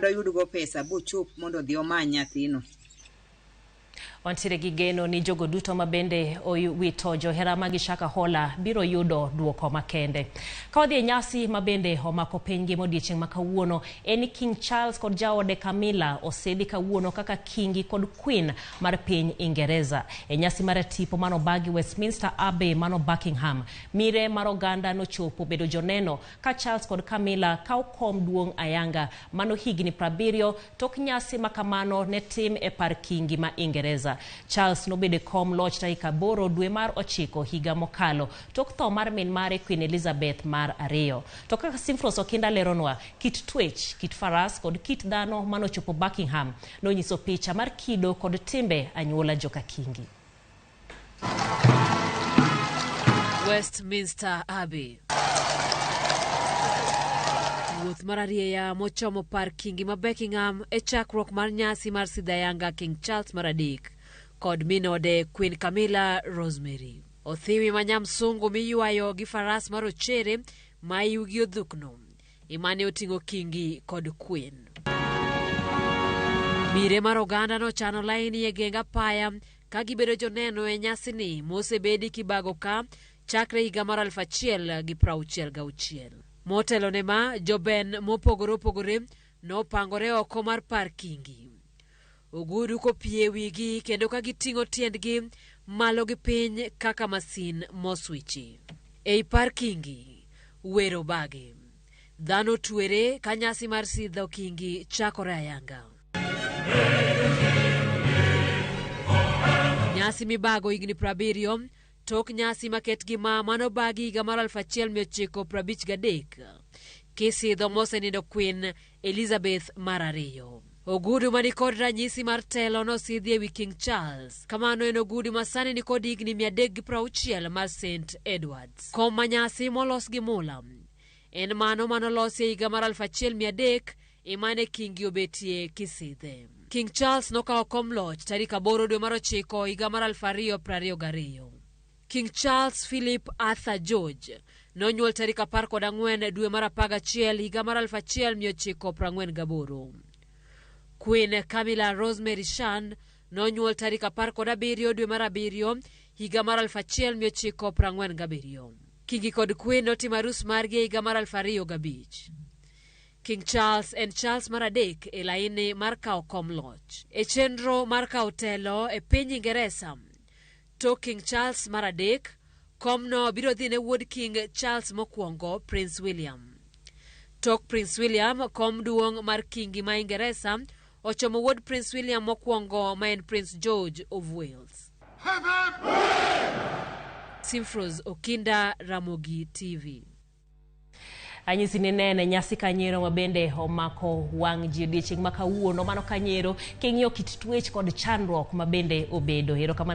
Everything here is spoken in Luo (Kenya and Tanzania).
Doyudgo pesa bochop mondo odhi omany nyathino. Wantiere gi geno ni jogo duto ma bende owito johera magi Shakahola biro yudo duoko makende. Ka wadhi e nyasi ma bende omako piny ngima odiechieng' ma kawuono en ni King Charles kod jaode Camilla osedhi kawuono kaka Kingi kod Queen mar piny Ingereza. E nyasi mar tipo mano obagi Westminster Abbey mano Buckingham. Mire mar oganda nochopo bedo joneno ka Charles kod Camilla kawo kom duong' ayanga mano higni 70 tok nyasi ma kamano ne tim e par Kingi ma Ingereza. Charles nobedo e kom loch tarik 8 dwe mar 9 higa mokalo tok tho mar min mare Queen Elizabeth mar 2. To kaka Simfros Okinda leronwa, kit twech, kit faras kod kit dhano manochopo Buckingham nonyiso picha mar kido kod timbe anyuola joka Kingi. Westminster Abbey. Wuoth mar arieya mochomo par Kingi ma Buckingham e chakruok mar nyasi mar sidhayanga King Charles mar 3 kod minode Queen Camilla Rosemary. Othiwi ma nyamsungu miywayo gi faras mar ochere ma iwgi odhukno imane oting'o Kingi kod Queen. Mire mar oganda nochano laini e geng apaya ka gibedo joneno e nyasini mosebedi kibago ka chakre higa mar 1066. Motelo ne ma, joben mopogore opogore nopangore oko mar par Kingi. Ogudu kopie wigi kendo ka giting'o tiendgi malo gi piny kaka masin moswichi. Ei par Kingi, wer obagi. Dhano twere ka nyasi mar sidho Kingi chakore ayanga. Nyasi mibago higni 70 tok nyasi maket gi ma manobagi higa mar 1953 kisidho mosenindo Queen Elizabeth mar 2. Ogudu manikod ranyisi mar telo nosidhi ewi King Charles. Kamano en ogudu ma sani nikod higni 360 mar St Edwards. Kom manyasi molos gi mula en mano manolosi e higa mar 1300 imane Kingi obetie kisidhe. King Charles nokawo kom loch tarik 8 dwe mar 9 higa mar 2022. King Charles Philip Arthur George nonyuol tarik 14 dwe mar 11 higa mar 1948. Queen Camilla Rosemary Shand nonyuol tarik 17 dwe mar 7 higa mar 1947. Kingi kod Queen notimo arus margi e higa mar 2005. King Charles en Charles mar 3 e laini mar kawo kom loch. E chenro mar kawo telo e piny Ingeresa, tok King Charles mar 3, komno biro dhi ne wuod King Charles mokwongo, Prince William. Tok Prince William, kom duong' mar Kingi ma Ingeresa ochomo wuod Prince William mokwongo ma en Prince George of Wales. Simfros Okinda, Ramogi TV. Anyisi ni nene nyasi kanyero ma bende omako wang' ji odiechieng' ma kawuono mano kanyero king'iyo kit twech kod chandruok ma bende obedo. Erokamano.